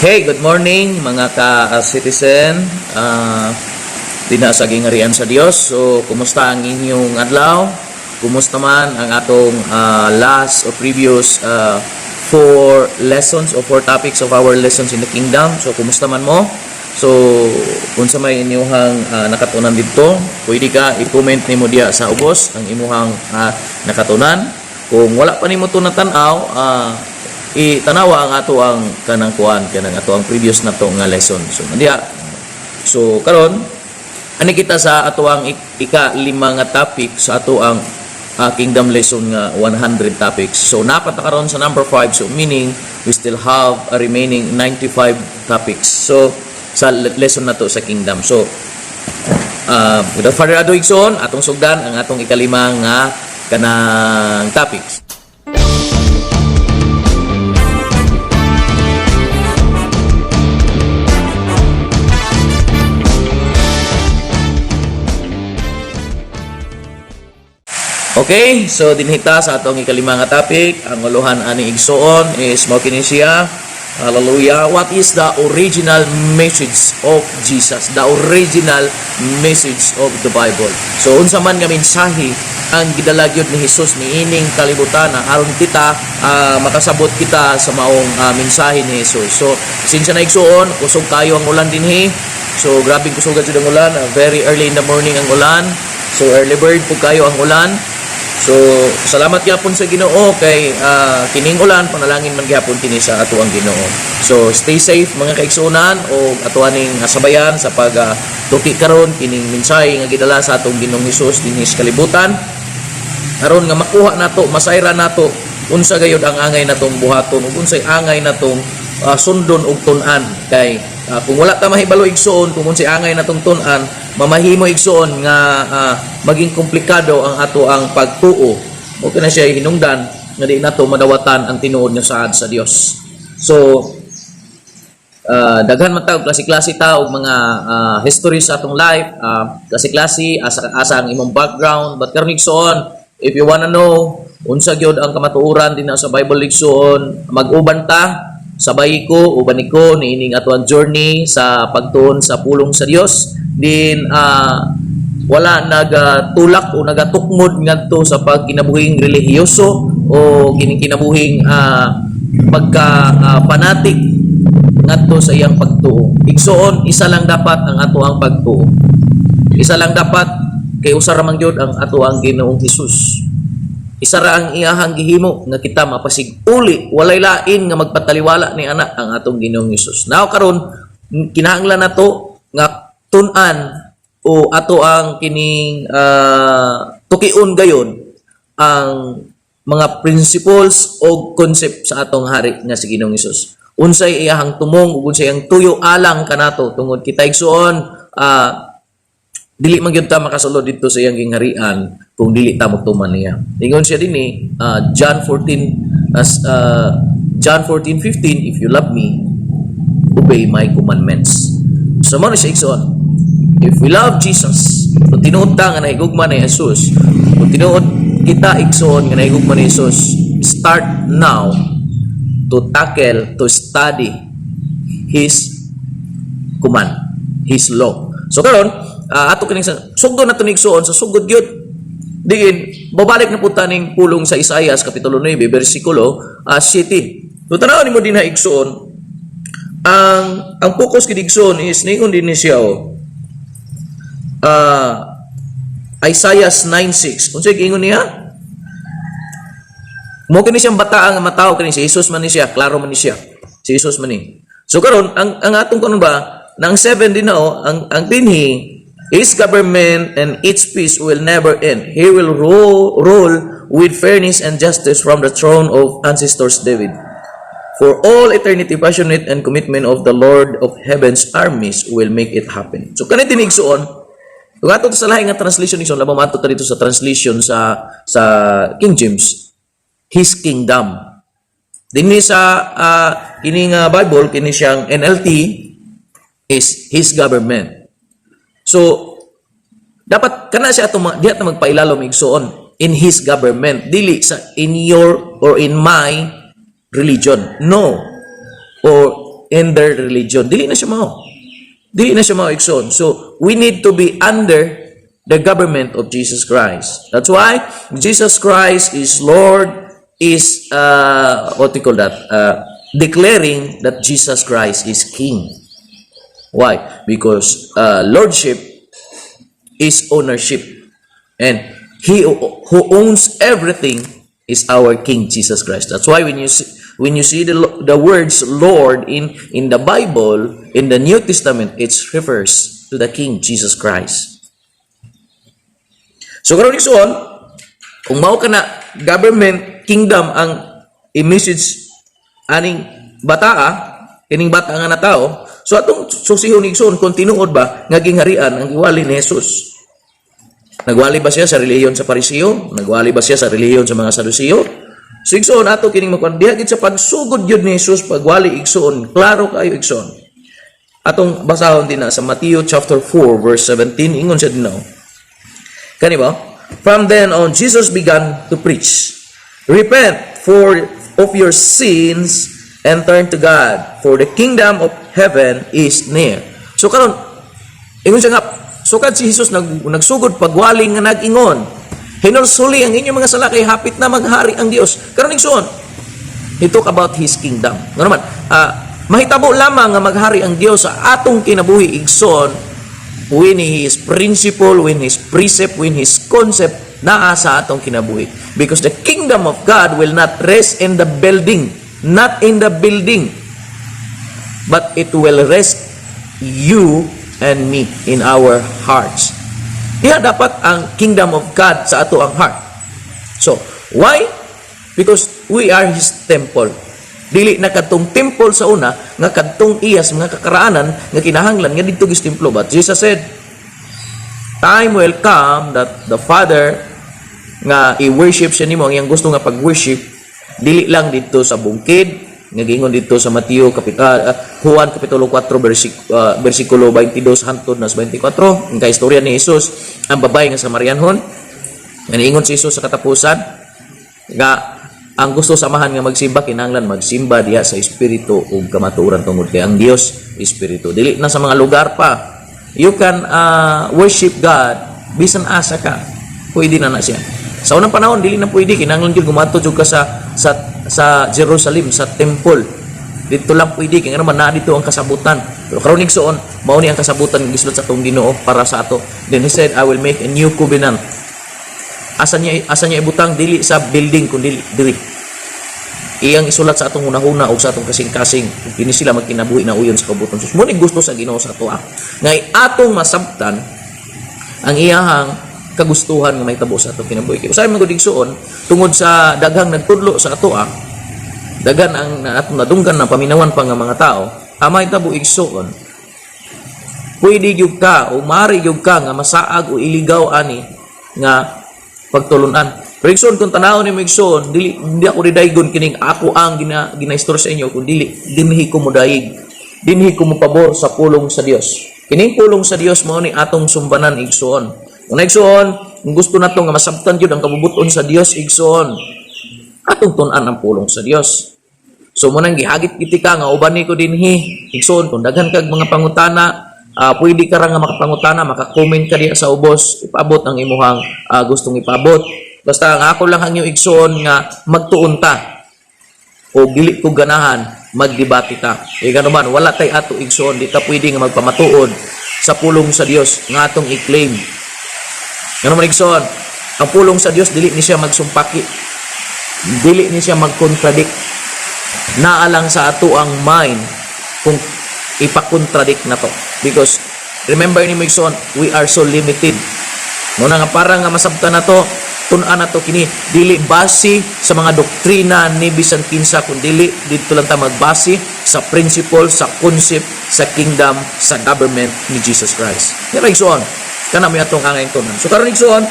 Hey, good morning mga ka-citizen. Dinha sa gingarian sa Dios. So, kumusta ang inyong adlaw? Kumusta man ang atong last or previous four lessons or four topics of our lessons in the kingdom? So, kumusta man mo? So, unsa may inyong nakatunan didto, pwede ka i-comment nimo diya sa ubos ang imuhang nakatunan. Kung wala pa nimo to natan-aw, itanawa ang ato ang kanang kuan, kanang ato ang previous na to nga lesson. So diya, so karon ani kita sa ato ang ika lima nga topic sa ato ang kingdom lesson nga 100 topics. So naa pa ta karon sa number 5, so meaning we still have a remaining 95 topics. So sa lesson na to sa kingdom. So without further ado, igsoon, atong sugdan ang atong ikalima nga kanang topics. Okay, so dinhi ta sa atong ikalima nga topic, ang uluhan ani, igsoon, is mao kini siya. Hallelujah. What is the original message of Jesus? The original message of the Bible. So unsa man nga mensahe ang gidala gyud ni Jesus niining kalibutan aron kita makasabot kita sa maong mensahe ni Jesus? So sinsya na, igsoon, kusog kayo ang ulan dinhi. So grabing kusog jud ang ulan, very early in the morning ang ulan. So early bird pud kayo ang ulan. So salamat gyapon sa Ginoo kay kining ulan, panalangin man gyapon kini sa atuang Ginoo. So stay safe, mga kaigsuonan, o ato aning sabayan sa pag tuki karon kining mensahe nga gidala sa atong Ginoong Hesus dinhi sa kalibutan aron nga makuha nato, masayran nato unsa gayud ang angay natong buhaton ug unsay angay natong sundon ug tun-an, kay kung wala ta mahibalo, igsoon, kung unsay angay natong tun-an, mamahimo, igsoon, nga maging komplikado ang ato ang pagtuo. Okay na siya hinungdan nga di nato madawatan ang tinuod nga saad sa Dios. So daghan man tao, klase-klase ta og mga history sa atong life, klase-klase asa asa ang imong background, but karon, igsoon, if you wanna know unsa gyud ang kamatuoran dinha sa Bible, igsoon, mag-uban ta, sabay ko, uban ko niining atuang journey sa pagtuon sa pulong sa Dios din wala nagatulak o nagatukmod ngadto sa pagkinabuhing relihiyoso o kining kinabuhing pagka fanatic ngadto sa iyang pagtuo. Igsoon, isa lang dapat ang ato ang pagtuo. Isa lang dapat kay usa ra man gyud ang ato ang Ginoong Hesus. Isa ra ang iyahang gihimo nga kita mapasig-uli, walay lain nga magpataliwala ni ana ang atong Ginoong Hesus. Now karon kinahanglan nato nga tun-an o ato ang kining tukion gayon ang mga principles o concept sa atong hari nga si Ginoong Hesus. Unsay iyahang tumong ug unsay ang tuyo alang kanato, tungod kita, igsuon, dili man gyud ta makasulod didto sa iyang gingharian kung dili ta motuman niya. Ingon siya dinhi, John 14 as John 14:15, "If you love me, obey my commandments." So mao na siya, igsoon. If we love Jesus, kung tinuod ta nga nahigugma ni Jesus, kung tinuod kita, igsoon, nga nahigugma ni Jesus, start now to tackle, to study His command, His law. So karon, ato kining sa sugdon nato ni, igsoon, sa sugod gyud. Diin babalik na pud ta ning pulong sa Isaias kapitulo 9 bersikulo 7. So tanaw nimo dinha, igsoon, ang focus kid, igsoon, is ningon din ni siya oh. Isaiah 9:6. Unsay giingon niya? Mo kini siyang bataa nga matawo kini si Jesus man ni siya, klaro man ni siya. Si Jesus man ni. So karon ang atong kuno ba nang 7 din na oh, ang dinhi, "His government and its peace will never end. He will rule with fairness and justice from the throne of ancestors David. For all eternity, passionate and commitment of the Lord of heaven's armies will make it happen." So kani din, igsuon, kung ato sa lahi nga translation, igsoon, labang mato ta dito sa translation sa King James, "His kingdom." Dinhi sa kini nga Bible, kini siyang NLT, is "His government." So dapat kana siya atong diha ta magpailalom, igsuon, in His government, dili sa in your or in my religion. No. Or in their religion. Dili na siya mao. Dili na siya mao, igsoon. So, we need to be under the government of Jesus Christ. That's why Jesus Christ is Lord is, what do you call that? Declaring that Jesus Christ is King. Why? Because lordship is ownership. And he who owns everything is our King Jesus Christ. That's why when you see the words "Lord" in the Bible, in the New Testament, it refers to the King Jesus Christ. So karon, igsoon, kung mao ka na government kingdom ang i-message aning bataa, kining bata nga na tao, so atong susihon, igsoon, kung tinuod ba nga gingharian ang giwali ni Jesus. Nagwali ba siya sa relihiyon sa Pariseo? Nagwali ba siya sa relihiyon sa mga Saduceo? So igsoon, ato kining makuan diha gid sa pagsugod gyud ni Jesus pagwali, igsoon, klaro kayo, igsoon. Atong basahon din na sa Matthew chapter 4 verse 17, ingon siya din. Kani ba? From then on, Jesus began to preach, "Repent for of your sins and turn to God, for the kingdom of heaven is near." So karon, ingon siya nga, sukad si Jesus nagsugod pagwali nga nag-ingon, "Hinulsuli ang inyong mga sala kay hapit na maghari ang Dios." Karon, igsoon, he talk about his kingdom. Nga naman, mahitabo lamang nga maghari ang Dios sa atong kinabuhi, igsoon, when his principle, when his precept, when his concept naa sa atong kinabuhi. Because the kingdom of God will not rest in the building, not in the building, but it will rest you and me in our hearts. Diha dapat ang kingdom of God sa ato ang heart. So, why? Because we are His temple. Dili na kadtong temple sa una nga kadtong iyas mga kakaraanan nga kinahanglan nga didto gis templo. But Jesus said, time will come that the Father nga i-worship siya nimo, ang iyang gusto nga pag-worship dili lang didto sa bungkid nga giingon didto sa Mateo Juan kapitulo 4 bersikulo 22 hangtod na sa 24, ang kaistorya ni Jesus, ang babae nga Samarianhon, nga niingon si Jesus sa katapusan nga ang gusto sa Amahan nga magsimba kinahanglan magsimba diha sa espiritu ug kamatuoran tungod kay ang Dios espiritu. Dili na sa mga lugar pa. You can worship God bisan asa ka, pwede na na siya. Sa unang panahon dili na pwede, kinahanglan gyud gumadto jud ka sa Jerusalem, sa temple. Dito lang pwede kay ngano man naa dito ang kasabutan. Pero karon, igsoon, mao ni ang kasabutan nga gisulat sa atong Ginoo para sa ato. Then he said, "I will make a new covenant." Asa niya ibutang? Dili sa building kundi diri iyang isulat sa atong hunahuna ug sa atong kasing-kasing ug kini sila magkinabuhi na uyon sa kabubut-on. Mao ni gusto sa Ginoo sa atoa nga atong masabtan ang iyahang kagustuhan nga mahitabo sa atong kinabuhi. Kay usahay man gud, igsoon, tungod sa daghang nagtudlo sa atoa, daghan ang atong nadunggan na paminawan pa nga mga tao, ang mahitabo, igsoon, pwede gyud ka o mari gyud ka nga masaag o iligaw ani nga pagtulunan. Pero igsoon, kung tanawon nimo, igsoon, dili hindi ako didaygon kining ako ang ginaistorya sa inyo, kun dili dinhi ko modayig. Dinhi ko mopabor sa pulong sa Dios. Kining pulong sa Dios mao ni atong sumbanan, igsoon. Kung igsoon, kung gusto nato nga masabtan gyud ang kabubut-on sa Dios, igsoon, atong tun-an ang pulong sa Dios. So mo nang gihagit kiti ka nga uban ni ko dinhi. Igsoon, kung daghan kag mga pangutana, pwede ka ra nga makapangutana, maka-comment ka diha sa ubos, ipaabot ang imuhang gustong ipaabot. Basta ang ako lang hangyo, igsoon, nga magtuon ta o dili ko ganahan magdebate ta. E gano man, wala tay ato, igsoon, di ta pwede nga magpamatuod sa pulong sa Dios nga atong i-claim. Ngano man, igsoon, ang pulong sa Dios dili ni siya magsumpaki. Dili ni siya mag-contradict. Naa lang sa ato ang mind kung ipa-contradict na to. Because remember ni mo, igsoon, we are so limited. Mo na nga para nga masabtan na to, tun-an na to kini dili base sa mga doktrina ni bisan kinsa kun dili didto lang ta magbase sa principle, sa concept, sa kingdom, sa government ni Jesus Christ. Pero igsoon, kana may atong angay tunan. So karon, igsoon,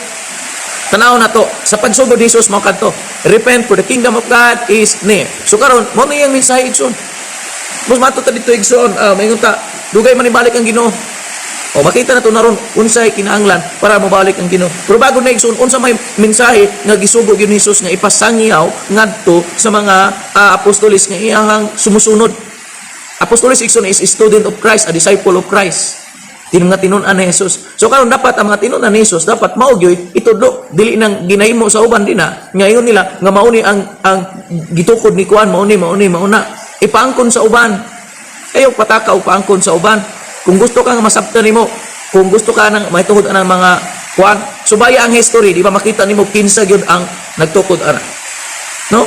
tanaw na to sa pagsugod ni Jesus mao kadto, "Repent, for the kingdom of God is near." So karon mao na iyang mensahe, igsoon. Mas mato ta dito, igsoon, maingon ta, dugay man ibalik ang Ginoo. O makita na to naron unsay kinahanglan para mobalik ang Ginoo. Pero bago na, igsoon, unsa may mensahe nga gisugo gyud ni Jesus nga ipasangyaw ngadto sa mga apostoles nga iyahang sumusunod? apostoles, igsoon, is student of Christ, a disciple of Christ. Mga tinun-an ni Jesus. So karon dapat ang mga tinun-an ni Jesus dapat mao gyud itudlo, dili nang ginahimo sa uban dinha. Ngayon nila nga mao ni ang gitukod ni kuan, mao ni mao ni mao na ipaangkon sa uban. Kayo pataka o paangkon sa uban. Kung gusto ka nga masabtan nimo, kung gusto ka nang mahituhod ang mga kuan, subaya ang history, di ba makita nimo kinsa gyud ang nagtukod ana. No?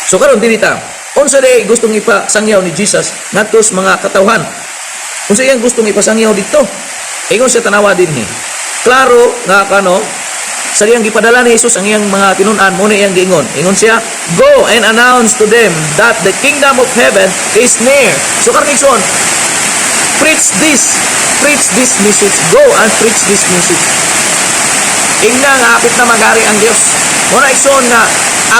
So karon dinhi ta. Unsa day gustong ipasangyaw ni Jesus ngadto sa mga katawhan? Unsa iyang gustong ipasangyaw dito? Ingon siya, tanawa dinhi. Klaro nga kano sa iyang gipadala ni Jesus ang iyang mga tinun-an, mao na iyang giingon. Ingon siya, "Go and announce to them that the kingdom of heaven is near." So karon, igsoon, preach this message. Go and preach this message. Ingna nga hapit na maghari ang Dios. Mao na, igsoon, nga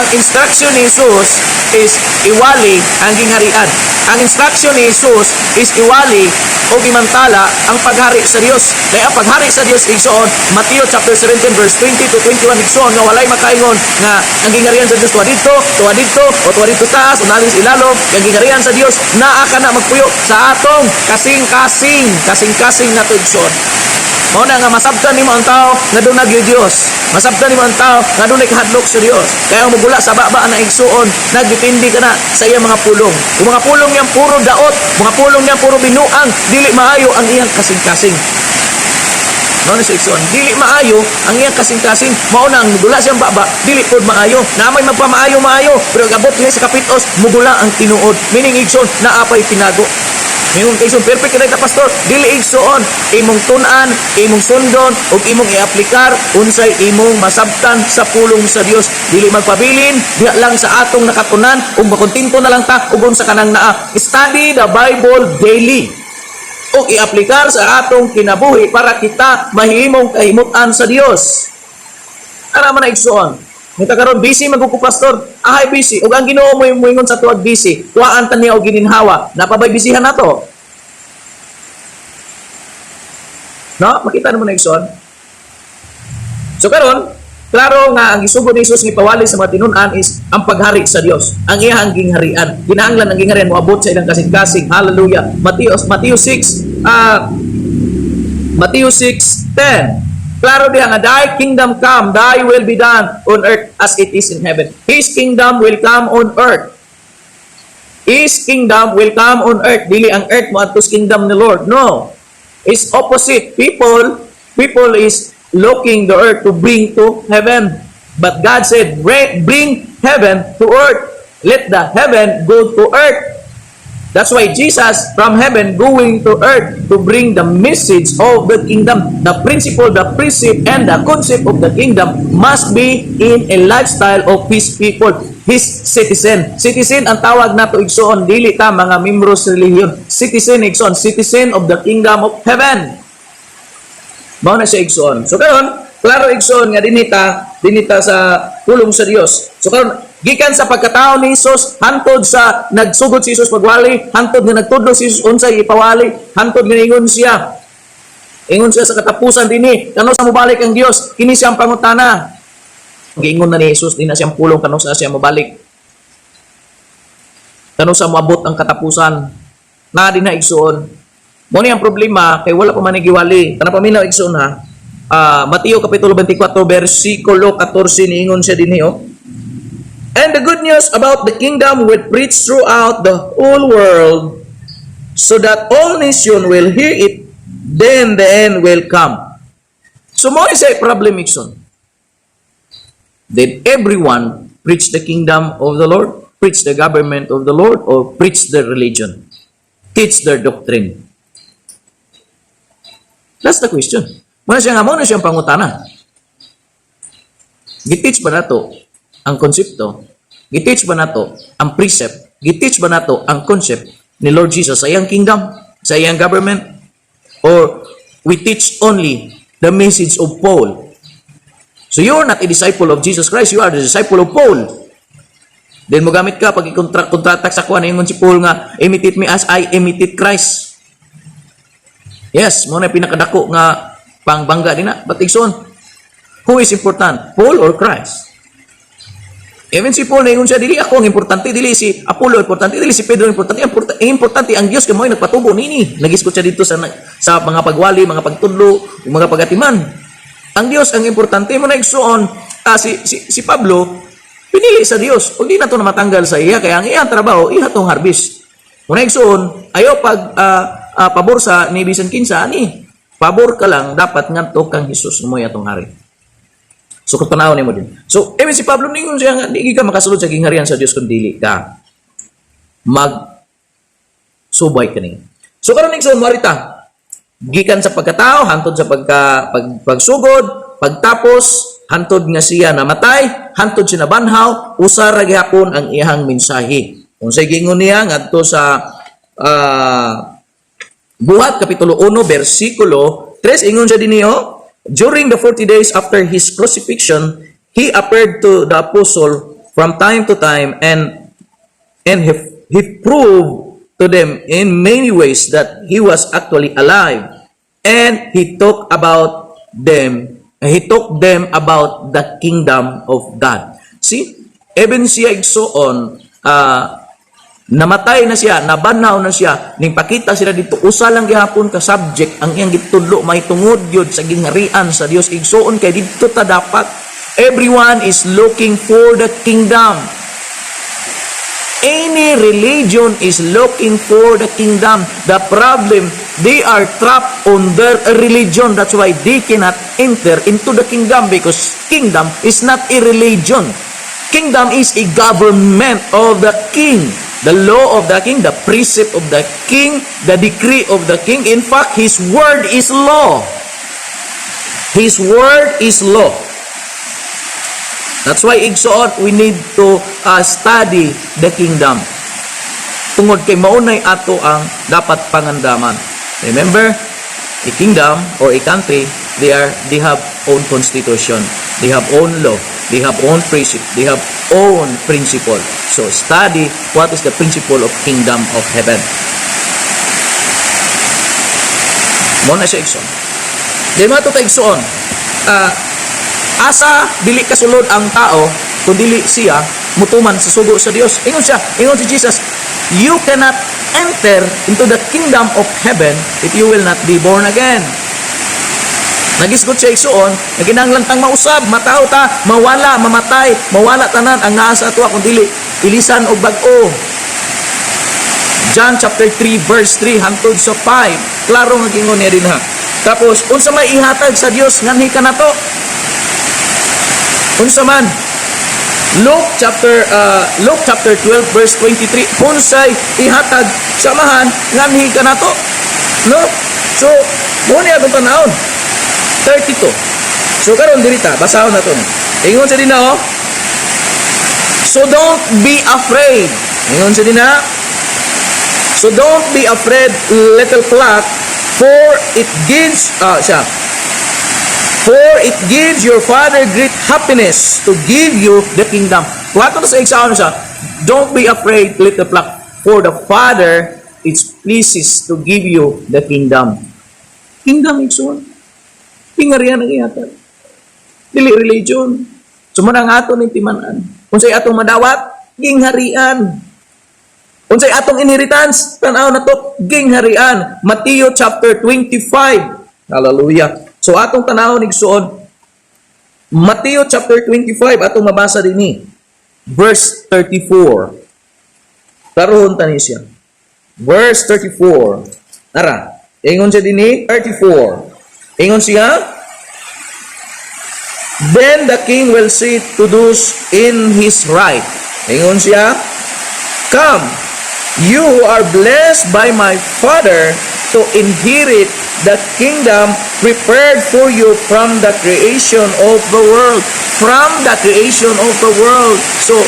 ang instruction ni Jesus is iwali ang gingharian. Ang instruction ni Jesus is iwali o gimantala ang paghari sa Dios. Kaya ang paghari sa Dios, igsoon, Matthew chapter 17 verse 20 to 21, igsoon, nga walay makaingon nga ang gingharian sa Dios tuwa dito, tuwa dito, o tuwa dito taas, o naa sa ilalom. Ang gingharian sa Dios naa ka na magpuyo sa atong kasing-kasing, kasing-kasing na igsoon. Mao na nga masabtan nimo ang tao nga duna gyud Dios. Masabtan nimo ang tao nga dunay kahadlok sa Dios. Kaya ang mugula sa baba na, igsuon, nagdepende ka na sa iyang mga pulong. Kung mga pulong niyang puro daot, mga pulong niyang puro binuang, dili maayo ang iyang kasing-kasing. Mao na siya, igsoon. Dili maayo ang iyang kasing-kasing. Mao na ang mugula siyang baba, dili pod maayo. Na may magpamaayo maayo, pero gabot niya sa kapitos, mugula ang tinuod. Meaning, igsoon, naa pay tinago. Ingon kay, "Perfect ka ta, pastor." Dili, igsoon, imong tun-an, imong sundon ug imong iaplikar unsay imong masabtan sa pulong sa Dios. Dili magpabilin diha lang sa atong nakatunan ug makontento na lang ta ug unsa kanang naa. Study the Bible daily ug iaplikar sa atong kinabuhi para kita mahimong kahimutan sa Dios. Ara man na, igsoon. Nita karon busy man ko, pastor. Ahay busy. Ug ang Ginoo mo moingon sa tuwag busy. Kuhaan ta niya og gininhawa. Napabay busyhan nato. No? Makita namo na, igsoon. So karon, klaro nga ang gisugod ni Jesus nga ipawali sa mga tinun-an is ang paghari sa Dios. Ang iyang gingharian. Kinahanglan ang gingharian moabot sa ilang kasing-kasing. Hallelujah. Matthew 6 Matthew 6:10. Klaro diha nga, "Thy kingdom come, thy will be done on earth as it is in heaven." His kingdom will come on earth. His kingdom will come on earth. Dili ang earth mo sa kingdom ni Lord. No. It's opposite. People is looking the earth to bring to heaven. But God said, "Bring heaven to earth. Let the heaven go to earth." That's why Jesus from heaven going to earth to bring the message of the kingdom. The principle, the precept, and the concept of the kingdom must be in a lifestyle of His people, His citizen. Citizen ang tawag nato, igsoon, dili ta mga membro sa relihiyon. Citizen, igsoon, citizen of the kingdom of heaven. Mao na siya, igsoon. So karon, klaro, igsoon, nga dinhi ta sa pulong sa Dios. So karon, gikan sa pagkatao ni Jesus hantod sa nagsugod si Jesus pagwali, hantod nga nagtudlo si Jesus unsay ipawali, hantod nga ingon siya. Ingon siya sa katapusan dinhi, "Kanus-a mobalik ang Dios?" Kini siyang pangutana. Giingon na ni Jesus dinha siyang pulong kanus-a siya mobalik. Kanus-a moabot ang katapusan. Na dinha, igsoon. Mao ni ang problema kay wala pa man giwali. Tanang paminaw, igsoon, ha. Mateo kapitulo 24 bersikulo 14, niingon siya dinhi oh. "And the good news about the kingdom will preach throughout the whole world so that all nation will hear it, then the end will come." So mao is a problem, igsoon. Did everyone preach the kingdom of the Lord? Preach the government of the Lord or preach their religion? Teach their doctrine? That's the question. Mao na siyang pangutana. Giteach ba nato ang konsepto? Giteach ba nato ang precept? Giteach ba nato ang concept ni Lord Jesus sa iyang kingdom? Sa iyang government? Or we teach only the message of Paul? So you're not a disciple of Jesus Christ, you are the disciple of Paul. Then mo gamit ka pag i-kontratak sa kuan, ingon si Paul nga, "Imitate me as I imitate Christ." Yes, mao na pinakadako nga pangbangga dinha. But igsoon, who is important? Paul or Christ? Even si Paul, naingon siya, dili ako ang importante, dili si Apollo importante, dili si Pedro importante, importante ang Dios kay mo'y nagpatubo nini. Nagisgot siya dito sa mga pagwali, mga pagtudlo, mga pagatiman. Ang Dios ang importante mo na, igsuon, si Pablo pinili sa Dios. Ug di na to na matanggal sa iya kaya ang iyang trabaho iya tong harvest. Mo na, igsuon, ayo pag pabor sa ni bisan kinsa ani. Pabor ka lang dapat ngadto kang Hesus mo atong hari. So kung tanawon nimo din. So, even si Pablo, ningon siya nga di ka makasulod sa gingharian sa Dios kung dili ka mag subay kani. So karon, igsoon, marita gikan sa pagkatao hantod sa pagsugod, pagtapos, hantod nga siya namatay, hantod siya nabanhaw, usa ra gihapon ang iyang mensahe. Unsay giingon niya ngadto sa Buhat Kapitulo 1 versikulo 3? Ingon siya dinhi oh, during the 40 days after his crucifixion, he appeared to the apostle from time to time and he proved to them in many ways that he was actually alive, and he talked them about the kingdom of God. See, even siya, igsoon, namatay na siya, nabanhaw na siya, ning pakita sila dito, usa lang gihapon ka subject ang iyang gitudlo, may tungod gyud sa gingharian sa Dios, igsoon, kay didto ta dapat. Everyone is looking for the kingdom. Any religion is looking for the kingdom. The problem, they are trapped on their religion. That's why they cannot enter into the kingdom, because kingdom is not a religion. Kingdom is a government of the king. The law of the king, the precept of the king, the decree of the king. In fact, his word is law. His word is law. That's why, igsoon, we need to study the kingdom. Tungod kay maunay ato ang dapat pangandaman. Remember, a kingdom or a country, they have own constitution, they have own law, they have own precept, they have own principle. So study what is the principle of kingdom of heaven. Mo na siya, igsoon. Di mo ito ta, igsoon. Asa dili kasulod ang tao kung dili siya mutuman sa sugo sa Dios? Ingon siya, ingon si Jesus, "You cannot enter into the kingdom of heaven if you will not be born again." Nagisgot siya, igsuon, nga kinahanglan tang mausab, mataw ta, mawala, mamatay, mawala tanan ang naa sa atoa kung dili ilisan og bag-o. John chapter 3 verse 3 hantod sa 5. Klaro nga gingon niya dinha. Tapos unsa may ihatag sa Dios nganhi kanato? Unsa man? Luke chapter 12 verse 23, unsay ihatag sa Amahan nganhi kanato? No? So, mo ni atong tanawon. 32. So karon diri ta, basahon na to. Ingon sa dinha oh. So don't be afraid. Ingon sa dinha. So don't be afraid, little flock, for it gives siya. For it gives your Father great happiness to give you the kingdom. Kung ato sa example siya, don't be afraid, little flock, for the Father is pleases to give you the kingdom. Kingdom, igsoon. Gingharian ang ihatag. Dili religion. So mo ang ato ning timan-an. Unsay atong madawat? Gingharian. Unsay atong inheritance? Tan-aw na to, gingharian. Mateo chapter 25. Hallelujah. So atong tanawon, igsuon, Mateo chapter 25, atong mabasa dinhi. Verse 34. Karoon tani siya. Verse 34. Ara, ingon siya dinhi, 34. Ingon siya, "Then the king will say to those in his right." Ingon siya, "Come, you who are blessed by my Father, to inherit the kingdom prepared for you from the creation of the world." From the creation of the world. So,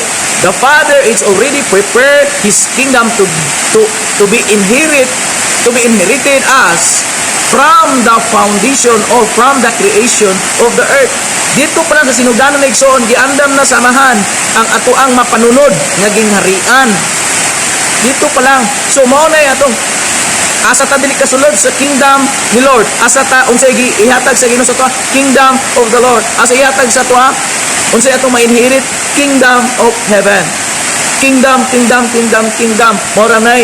the Father is already prepared His kingdom to be inherited us from the foundation or from the creation of the earth. Dito pa lang sa sinugdanan na, igsoon, giandam na sa Amahan ang atoang mapanunod nga gingharian. Dito pa lang. So mao na atong asa ta dili kasulod sa kingdom ni Lord. Asa ta, unsay ihatag sa Ginoo sa atoa? Kingdom of the Lord. Asa ihatag sa atoa? Unsay atong ma-inherit? Kingdom of heaven. Kingdom, kingdom, kingdom, kingdom. Mao ra nay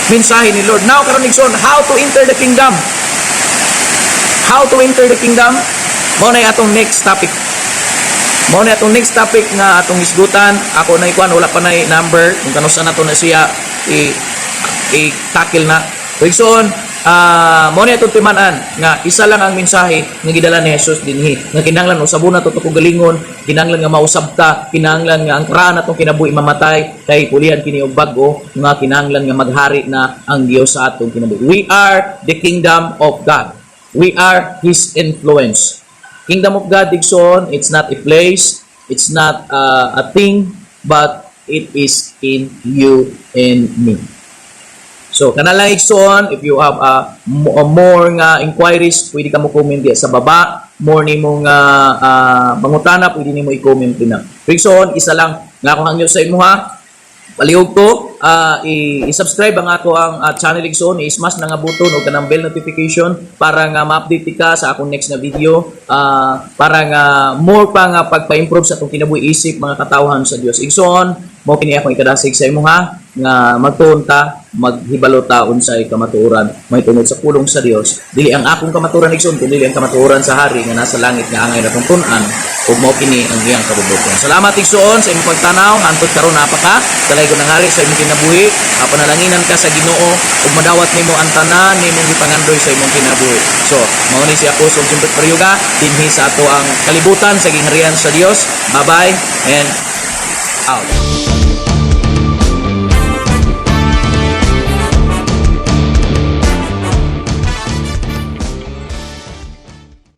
mensahe ni Lord. Now karon, igsoon, how to enter the kingdom? How to enter the kingdom? Mao na atong next topic. Mao na atong next topic nga atong hisgutan. Ako na ikuan, wala pa na number kung kanusa na to na siya i-tackle na. So igsoon, mao na atong timan-an nga isa lang ang mensahe nga gidala ni Jesus dinhi. Nga kinahanglan usabon nato to galingon, kinahanglan nga mausab ta, kinahanglan nga ang karaan atong kinabuhi mamatay kay pulihan kini og bag-o nga kinahanglan nga maghari na ang Dios sa atong kinabuhi. We are the kingdom of God. We are His influence. Kingdom of God, igsoon, it's not a place, it's not a thing, but it is in you and me. So, kana lang, igsoon, if you have more nga inquiries, pwede ka mo comment diya sa baba. More nimo nga mangutana, pwede nimo i-comment din na. So, igsoon, isa lang nga akong hangyo sa imuha, palihog ko i-subscribe ang ako ang channel, igsoon, i-smash na nga button o kanang bell notification para nga ma-update ka sa akong next na video, para nga more pa nga pagpa-improve sa atong kinabuhi isip mga katawhan sa Dios. Igsoon, mao kini akong ikadasig sa imuha nga magtuon ta, maghibalo ta unsay kamatuoran may tungod sa pulong sa Dios, dili ang akong kamatuoran, igsoon, kundi ang kamatuoran sa hari nga nasa langit nga angay natong tun-an ug mao kini ang iyang kabubut-on. Salamat, igsoon, sa imong pagtanaw hantod karon. Napaka dalaygon ng hari sa imong kinabuhi. Panalanginan ka sa Ginoo ug madawat nimo ang tanan nimong gipangandoy sa imong kinabuhi. So mao ni si Apostol Jimbert Periuga dinhi sa ato ang kalibutan sa gingharian sa Dios. Bye bye and out.